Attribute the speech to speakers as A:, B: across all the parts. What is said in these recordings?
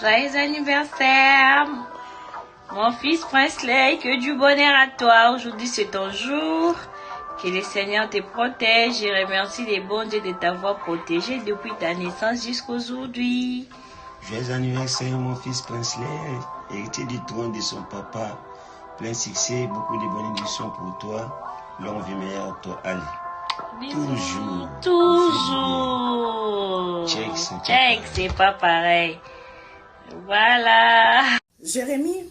A: Joyeux anniversaire Mon fils Princeley, que du bonheur à toi. Aujourd'hui, c'est ton jour. Que le Seigneur te protège. Je remercie les bons dieux de t'avoir protégé depuis ta naissance jusqu'aujourd'hui.
B: Joyeux anniversaire, mon fils Princeley, héritier du trône de son papa. Plein succès, beaucoup de bénédictions pour toi. Longue vie meilleure à toi, allez.
A: Bisous.
B: Toujours.
A: Toujours.
B: Check, c'est
A: Check, c'est pas pareil. Voilà.
C: Jérémie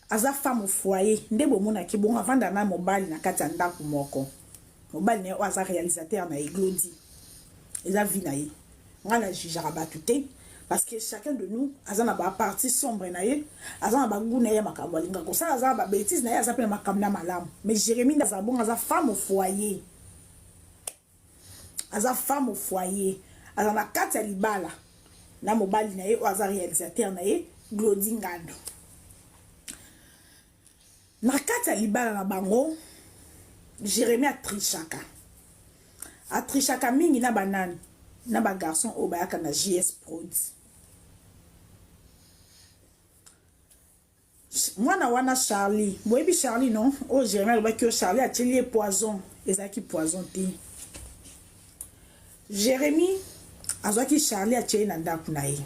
C: aza femme au foyer nde bomonaki bongo avanda na mobali na kati ya ndako moko mobali na ye oyo aza réalisateur na ye Glody eza vie na ye ngai na jugeaka bato te parce que chacun de nous aza na ba partie sombre na ye aza na bagout na ye ya makambo alingaka kosala aza na babétise na ye aza mpe na makambo na malamu mais Jérémie nde aza bongo aza femme au foyer aza femme au foyer aza na kati ya libala na mobali na ye oyo aza réalisateur na ye Glody Ngando na kati ya libala na bango Jérémie atrichaka atrichaka mingi na banani na bagarçon oyo bayaka na JS Prod mwana wana Charlie boyebi Charlie non oyo Jérémie alobaki oyo Charlie atieli ye poison ezalaki poison te Jérémie azwaki Charlie atie ye na ndako na ye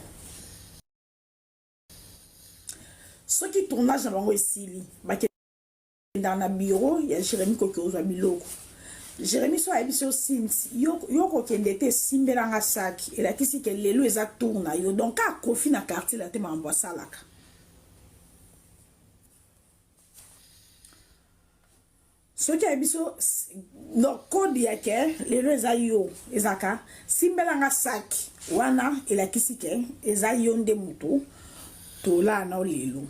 C: soki tournage na bango esili bakendaka na bureau ya Jérémie koki ozwa biloko Jérémie so ayebisi yo Sinti yo kokende te esimbelanga saki elakisi ke lelo eza tour na yo donc kaka Kofi na quartier la te makambo asalaka soki ayebi so donc code ya ke lelo eza yo ezalaka simbelanga saki wana elakisi ke eza yo nde motu tolaa na lelo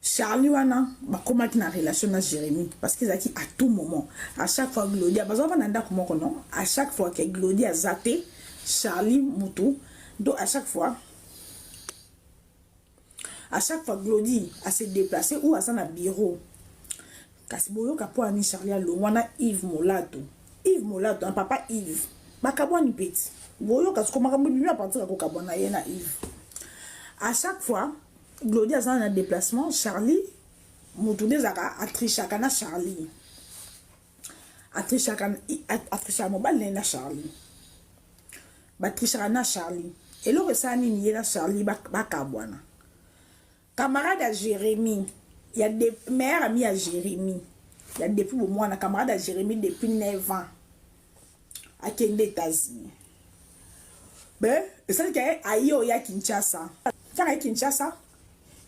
C: Charlie wana bakomaki na relation na Jérémie parce que ezalaki à tout moment à chaque fois Glodia bazwaka na ndako moko non à chaque fois ke Glodia aza te Charlie mutu donc à chaque fois Glody a se déplacer ou aza na bureau kasi boyoka mpo ani Charlie alongwa na Yves Molato Yves Molato na papa Yves bakabwani peti boyoka siko makambo ebimi à partir ya kokabwana ye na Yves. À chaque fois Glody aza na déplacement, Charlie motu nde ezalaka atrichaka na Charlie atrichaka atrichaka mobali na ye na Charlie batrichaka na Charlie eloko esala nini ye na Charlie bakabwana camarade ya Jérémie ya meilleur ami ya Jérémie ya depuis bomwana camarade ya Jérémie depuis 9 ans akende États-Unis be esaliki aye oya Kinshasa ntango aye Kinshasa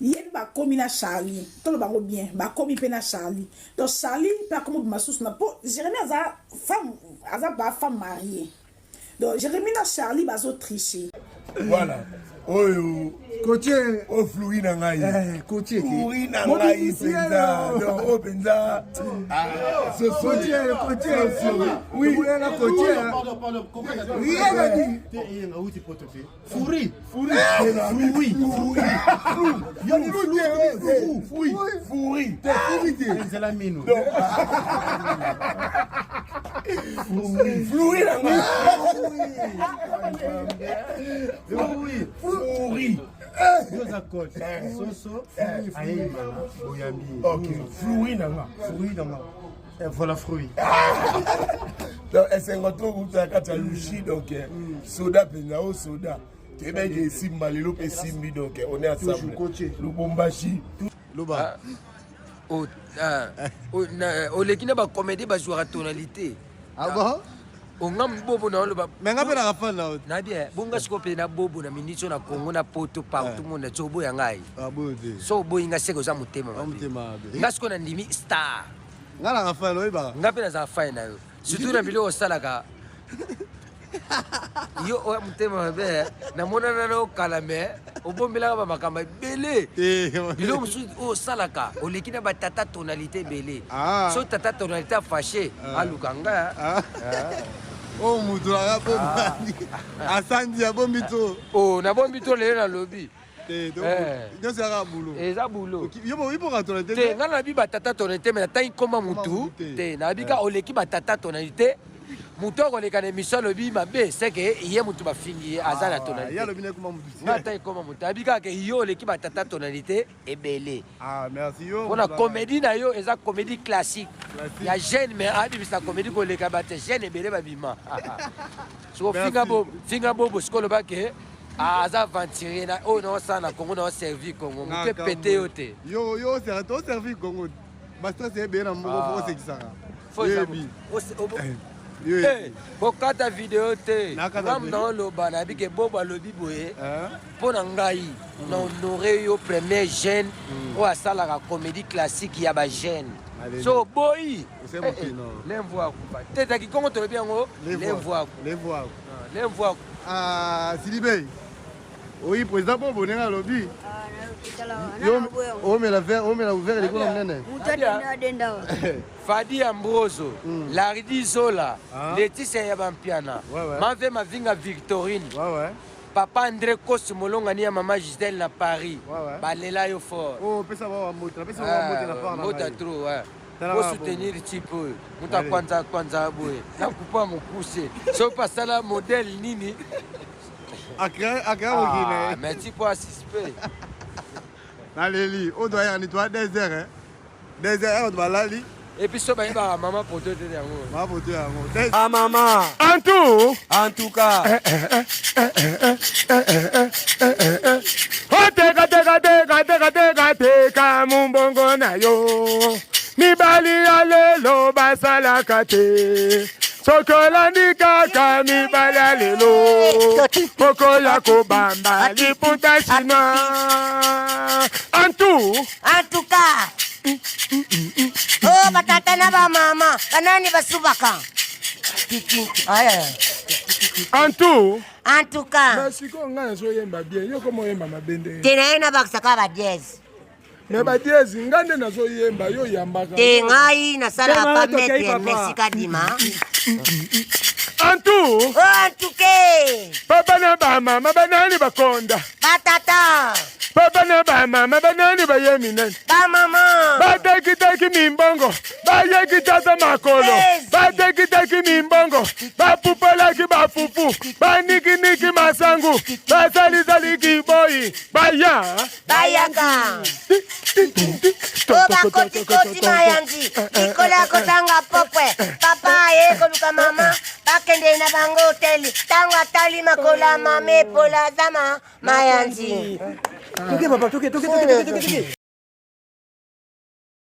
C: ye mpe bakomi na Charlie tolo bango bien bakomi mpe na Charlie donc Charlie mpe akomi obima susu na mpo Jérémie aza femme aza ba femme mariée donc Jérémie na Charlie bazotriche.
D: Voilà oyo
E: Kotie
D: oyo fruit na ngai.
E: Eh, kotie te.
D: Fruit na ngai mpenza donc oyo mpenza
E: Kotie, kotie.
D: Oui.
E: Na kotie.
F: Pardon, pardon.
E: Rien à dire.
F: Fruit.
D: Fruit.
F: Fruit.
D: Fruit, fruit.
E: Te fruit te.
F: Nzela mino.
D: Fruit na ngai.
F: Fruit.
D: Fruit.
F: Yoza coach. Soso. Ayemana. Boyambi.
D: Ok, fruit na nga.
F: Fruit na nga. Voilà fruit.
D: Donc esengo to kuta na kati ya lushi donc soda mpenza oyo soda toyebaki esimba lelo mpe esimbi donc on est ensemble.
F: Coach.
D: Lubumbashi.
F: Loba.
G: Oleki na bacomédie bazwaka tonalité.
F: Ah bon?
G: Onga bobo na oloba.
F: Mais nga mpe naka fan na yo.
G: Nayebi bonga sikoyo mpe na bobo na miniti oyo na Congo na poto partout monde so oboya ngai.
F: Ah boyo te.
G: So oboyi nga seke oza motema
F: Ah,
G: mabe.
F: motema mabe.
G: Nga sikoyo nandimi star.
F: Nga naka fan oyebaka.
G: Nga mpe nazala fan na yo surtout na biloko osalaka yo oya motema mabe namonana na okala me obombelaka bamakambo ebele biloko mosusu oyo osalaka oleki na batata tonalité ebele.
F: Ah.
G: So tata tonalité afâché aluka nga.
F: Ah. Oyo mutu nanga po asandi abombi to.
G: O nabombi to lelo nalobi.
F: Te.
G: Eh.
F: Nyonso yaka bulo.
G: Eza bulo.
F: Yo oyiboka tonalité?
G: Te, ngai nayebi batata tonalité me natangi koma mutu
F: te.
G: te nayebi ka oleki batata tonalité. Moto akoleka na émission alobi mabe, c'est que ye moto bafingi ye aza na
F: Ah,
G: tonalité.
F: Ye alobi na ekoma motu te.
G: Nga ata ekoma moto ayebi kaka ke yo oleki batata tonalité ebele.
F: Ah, merci yo.
G: Mpona comédie na yo eza comédie classique.
F: Classique.
G: Ya jeune mais abimisa comédie koleka bato ya jeune ebele babima. Siko
F: Merci.
G: finga bobo, finga bobo siko loba ke ah, aza aventurier na oyo naosala na Congo naoservi Congo. Moto epete yo te.
F: Yo yo sera to servi Congo. Ba stress ebele na moko
G: Ah.
F: faut osekisaka.
G: Faut eza
F: Yebi.
G: moto.
F: Yo
G: Eh, kokata video te.
F: Nakata
G: Ngamu
F: video.
G: naoloba nayebi ke bobo alobi boye.
F: Hein?
G: Mpo na ngai na honore yo premier jeune oyo asalaka comédie classique ya bajeune.
F: Alléluia.
G: So oboyi
F: Ose mokili, non.
G: lemvwaku te ezalaki kongo tolobi yango lemvwaku
F: Lemvwaku.
G: lemvwaku.
F: Ah, Sidibé. Oui, président Bobo ndenge alobi. Yo omela verre, omela verre likolo monene.
G: Fadi Ambroso, Lardi Zola,
F: Ah.
G: Laetitia ya Bampiana,
F: Ouais, ouais.
G: Mave Mavinga Victorine,
F: Ouais ouais.
G: Papa André Kos Molongani ya Mama Gisèle na Paris.
F: Ouais, ouais.
G: Balela yo fort.
F: Oh, pesa ba moto, pesa ba moto na part na.
G: Mota
F: ngai.
G: trop, ouais.
F: Tala
G: Faut
F: kaka
G: soutenir type oyo. Moto
F: Allez.
G: akwanza kwanza boye. Nakupa mokuse. Soki asala modèle nini?
F: Akra akra
G: Ah,
F: mokili.
G: mais type oyo asuspect.
F: Naleli, oyo doyaka ni toa 2 heures hein. 2 heures bato balali.
G: Et puis so bayebaka mama poto te yango.
F: Mama poto yango.
H: Ah maman.
D: En tout.
H: En tout cas.
D: Oteka teka teka teka teka teka mumbongo na yo. Mibali ya lelo basalaka te. Soki olandi kaka mibali ya lelo. Moko ya kobamba liputa chinois. En tout.
I: En tout cas. Oh, batata na ba mama, banani basubaka. Aya.
D: En tout.
I: En tout cas.
D: Mais sikoyo ngai nazoyemba bien yo koma oyemba mabe nde.
I: Te na ye nabakisaka ba dièse.
D: Me ba dièse ngai nde nazoyemba yo oyambaka.
I: Te ngai nasalaka pa
D: Te, mama, tokei,
I: maître
D: papa.
I: mesika dima.
D: En tout.
I: Oh, en tout cas.
D: Papa na bamama banani bakonda.
I: Batata.
D: Papa na bamama banani baye minene.
I: Bamama.
D: Batekiteki mimbongo. Bayeki tata makolo. Batekiteki mimbongo. Bapupelaki bafufu. Banikiniki masangu. Basalisali kiboyi. Baya.
I: Bayaka. O bakotikoti mayanzi likolo ya kozanga popwe papa aye koluka mama bakende na bango hoteli ntango atali makolo ya mama epola aza mayanzi
H: Toke papa, toke, toke, toke, toke, toke.